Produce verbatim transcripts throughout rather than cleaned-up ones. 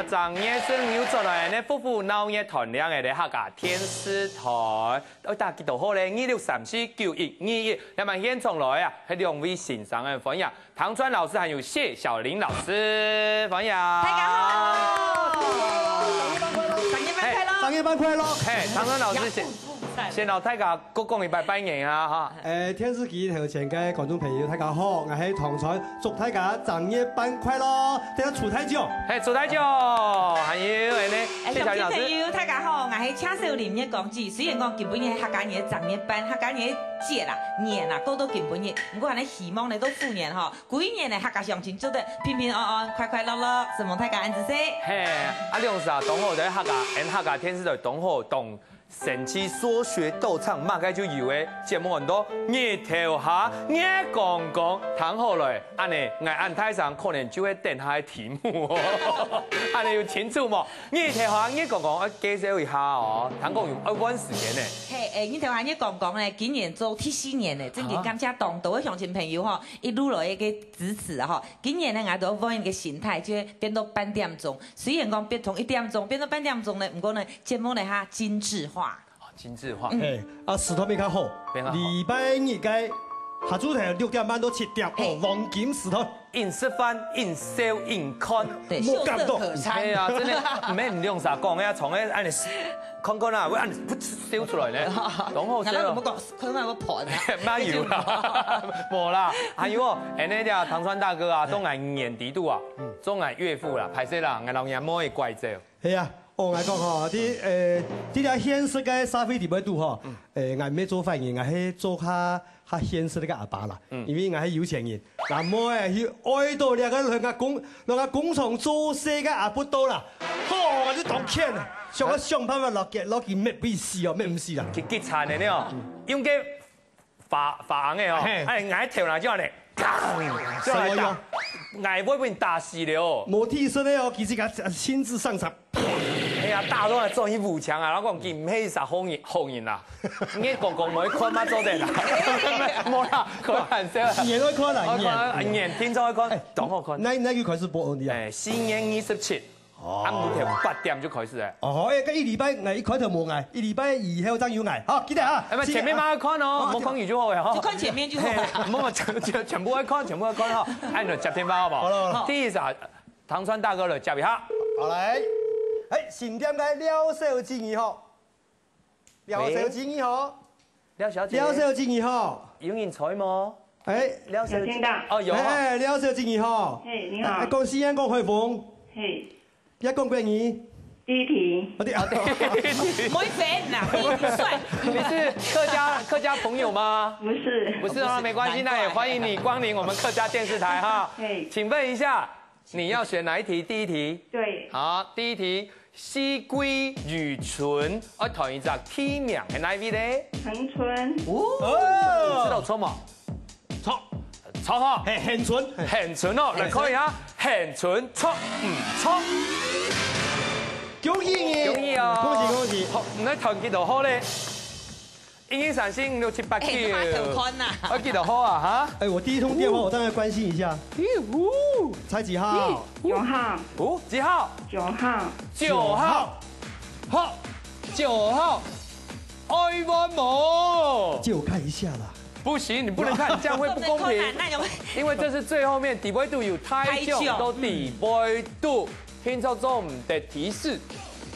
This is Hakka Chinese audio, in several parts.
正月十五又轉來呢，福福鬧熱團練个咧，客家電視台。愛打幾多號咧？二六三四九一二一，那麼現場來啊，係兩位先生个歡迎，唐川老師還有謝小玲老師，歡迎。大家好。新年快樂。新年快樂。嘿，唐川老師先，先摎大家各講一擺拜年啊，哈。誒，電視機頭前个觀眾朋友，大家好，𠊎係唐川，祝大家正月辦快樂，大家出大獎。嘿，出大獎，還有，誒呢，哎，謝小玲老師。觀眾朋友，大家好，𠊎係謝小玲月光姊。雖然講今晡日係客家人个正月半，客家人个節啦、年啦，過到今晡日，毋過𠊎呢希望呢，到虎年吼， 舊年呢，客家鄉親做得平平安安、快快樂樂，承蒙大家恁仔細。嘿，啊，兩儕啊，當好，在客家，俺客家電視台當好，當神奇說學逗唱，麼个就有个節目很多。日頭下，月光光，聽好來，恁呢，𠊎恁大聲可能就會等下个題目哦，恁呢有清楚無？日頭下，月光光，愛介紹一下哦，聽講有愛換時間呢。嘿，誒，日頭下月光光呢，今年做第四年呢，真經感謝當多个鄉親朋友吼，一路來个支持吼。 今年呢，𠊎都換一個形態，就變到半點鐘。雖然講變從一點鐘變到半點鐘呢，毋過呢，節目呢，哈，精緻化。哦，精緻化。嗯。嘿，啊，時段變較好。變較好。禮拜日个下晝頭六點半到七點，嘿。哦，黃金時段。緊食飯，緊笑，緊看。對，秀色可餐。係啊，真个，毋免兩儕講，哎呀，從那恁樣看看啊，會恁樣噗嗤笑出來呢，當好笑哦。𠊎那有無講，看看有無盤啊？哪有啦？無啦，還有哦，恁呢呀，唐川大哥啊，做𠊎年底肚啊，嗯。做𠊎岳父啦，歹勢啦，𠊎老娘妹乖走。係啊，哦，𠊎講吼，在，呃，在這現實个社會底背肚吼，嗯。呃，𠊎毋係做壞人，𠊎係做較，較現實个阿爸啦。嗯。因為𠊎係有錢人，𠊎妹啊，去愛到這個人家工，人家工廠做事个阿不到啦，吼，𠊎就當譴啊，想要想辦法落去，落去滅佢死哦，滅毋死啦。佢，佢慘个呢哦，用个 發，發紅个哦，嘿。哎，𠊎頭那就恁樣，砰，就恁樣打，什麼用？𠊎會分打死了哦。無替身个哦，其實佢親自上場。哎呀，打到來做一武強啊，然後講佢毋係啥好人，好人啦。你講講無看嘛做得啦，無啦，開玩笑啦。你也會看啦，我看，你也。你聽眾會看，哎，當好看。那，那個款式播你啊？哎，新年二十七。 哦。暗晡頭八點就開始了。哦，哎，該一禮拜，哎，一開頭無𠊎，一禮拜以後正有𠊎。好，記得啊。哎，不，記得啊。前面慢慢看哦，哦，莫看佢就好了哈。就看前面就好。嘿，莫，全，全，全部愛看，全部愛看哈。哎，你接電話好不好？好了，好了。第一隻，唐川大哥來接一下。好，來。哎，新店个廖小姐你好。 廖小姐你好。喂？廖小姐。廖小姐你好。有人在無？哎。廖小姐。有聽到。哦，有哈。哎，廖小姐你好。嘿，你好。哎，恭喜你，恭喜發財。嘿。你講國語？第一題。哦，對。哦，對。沒分啦，你，你帥。你是客家，客家朋友嗎？不是。不是啊，不是，沒關係，難怪。那也歡迎你光臨我們客家電視台哈。嘿。請問一下， 你要選哪一題？第一題。對。好，第一題，四季如春，愛揣一隻地名，係哪一位咧？恆春。哦。你知道著無？著。著哈。嘿，恆春。恆春哦，來看一下，恆春著毋著？恭喜你！恭喜哦！恭喜恭喜！好，你來揣幾多號咧？ 一二三四五六七八九。哎，你還偷看吶？啊，幾多號啊？哈？哎，我第一通電話，我當然關心一下。咦，嗚。猜幾號？九號。哦，幾號？九號。九號。九號。好，九號。愛換無？借我看一下啦。不行，你不能看，這樣會不公平。不能看啊，那有。因為這是最後面，底背肚有大獎，大獎。都底背肚。 聽眾做毋得提示。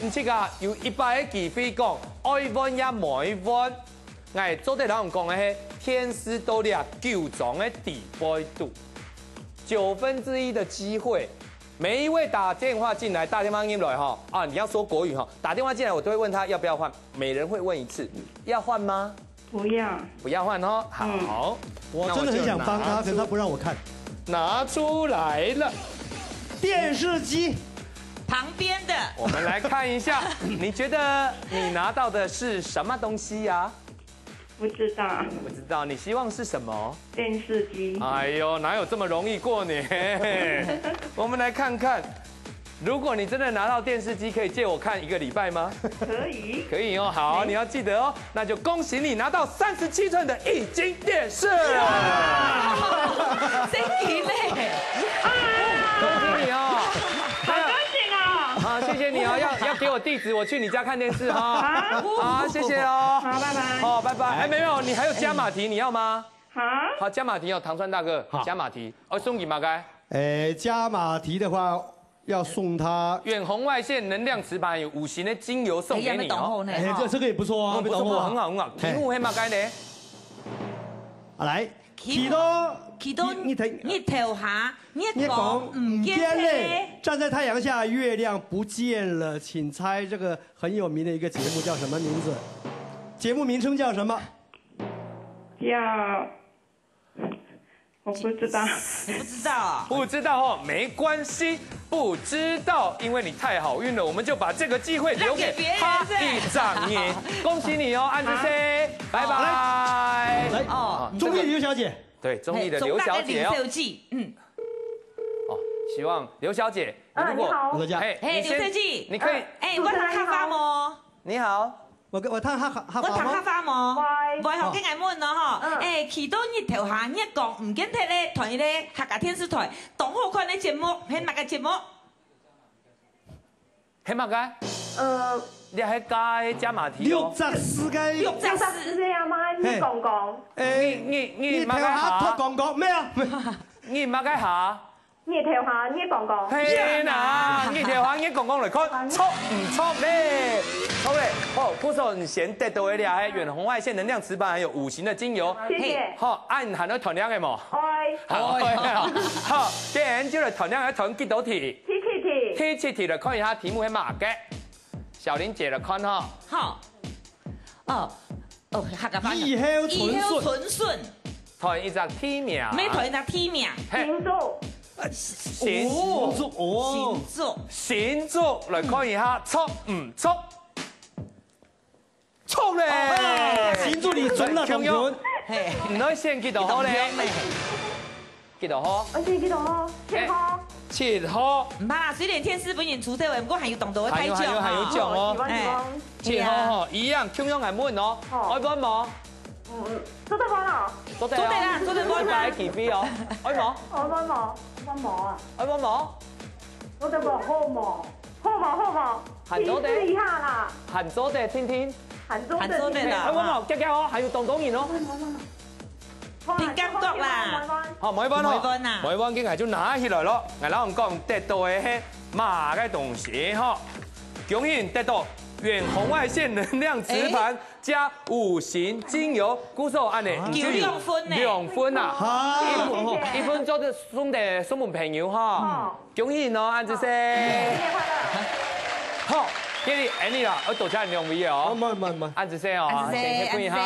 毋識啊，有一擺个機會講，愛換也無愛換。𠊎做得摎你講个係，電視到這九張个底背肚，九分之一的機會，每一位打電話進來，打電話入來哈，啊，你要說國語哈，打電話進來，我都會問他要不要換，每人會問一次，要換嗎？ 不要。不要換哦。好，嗯。我真的很想幫他，那我就拿出，可是他不讓我看。拿出來了。電視機。旁邊的。我們來看一下，你覺得你拿到的是什麼東西呀？不知道。不知道，你希望是什麼？電視機。哎呦，哪有這麼容易過年？我們來看看， 如果你真的拿到電視機，可以借我看一個禮拜嗎？可以。可以哦，好，你要記得哦，那就恭喜你拿到三十七寸的液晶電視。哇，真的嘞！恭喜你哦！好高興哦！你哦，要，要给我地址，我去你家看电视哈。啊？好，谢谢哦。好，拜拜。好，拜拜。哎，没有，你还有加码题，你要吗？啊？好，加码题哦，唐川大哥，好。加码题。哦，送给马该。哎，加码题的话，要送他。远红外线能量磁盘有五行的精油送给你哦。哎，要不要懂后呢？哎，这，这个也不错啊，嗯，不错，不错，很好，很好。题目是马该呢？好，来，祈祷，祈祷，祈祷，日，日頭，日頭下，月光毋見忒咧。站在太阳下，月亮不见了，请猜这个很有名的一个节目叫什么名字？节目名称叫什么？叫，我不知道。你不知道啊？不知道哦，没关系，不知道，因为你太好运了，我们就把这个机会留给他一掌。恭喜你哦，安之生，拜拜。来，哦，中立刘小姐。对，中立的刘小姐哦。嘿，中立的刘小姐，嗯。哦，希望刘小姐，啊，如果，你好。刘小姐。嘿，嘿，你先，刘小姐，你可以，哎，我通客話無？你好。我，我通客，客話無？我通客話無？喂。喂，好，哦。跟𠊎問哦，吼。嗯。哎，祈禱日頭下，月光毋見忒咧，同一个客家電視台，當好看个節目，係麼个節目？ 係麼个？呃，你還加，加碼題哦。六十四个。六十四个啊嘛，嘿。月光光。哎，你，你，你日頭下，麼个下？月光光，沒有，沒有。你麼个下？日頭下，月光光。係啦，日頭下，月光光來看，著毋著咧？著咧。好，故所你先得到个這係遠紅外線能量磁盤，還有五行的精油。謝謝。好，恁還愛斷令个無？愛。好，好，好，今日就來斷令，愛斷幾多題？ 第七題。第七題來看一下題目係麼个。小玲姐來看哈。好。哦，哦，客家話。雨後春筍。雨後春筍。斷一隻地名。愛斷一隻地名。嘿。新竹。新竹哦。新竹。新竹來看一下，著毋著？ 著咧！哦，新竹你準了，同學。嘿。你愛選幾多號咧？幾多號？我選幾多號？七號。七號。毋怕啦，雖然電視分人除忒，毋過還有當多个大獎啊。還有，還有，還有獎哦。哦，希望，希望。哎。七號吼，一樣，共樣來問哦。好。愛問無？嗯，做得問哦。做得哦。做得啦，做得問啊。一擺機會哦。愛無？愛問無？愛問無啊？愛問無？做得問好無？好無？好無？還做得？提示一下啦。還做得，聽聽。 還做得啦。哎，我講，遽遽哦，還有當多人哦。憑感覺啦。好，每一關哦。每一關啊。每一關，今日就拿起來咯。𠊎摎你講，得到个係麼个東西吼？恭喜你得到遠紅外線能量磁盤加五行精油，故所恁呢，你就有兩份呢。兩份啊。好。一份，一份做得送得送分朋友哈。好。恭喜你哦，恁仔細。新年快樂。好，今日恁呢啦，愛多謝你兩位哦。毋，毋，毋，毋。恁仔細哦，恁仔細，先謝謝你哈。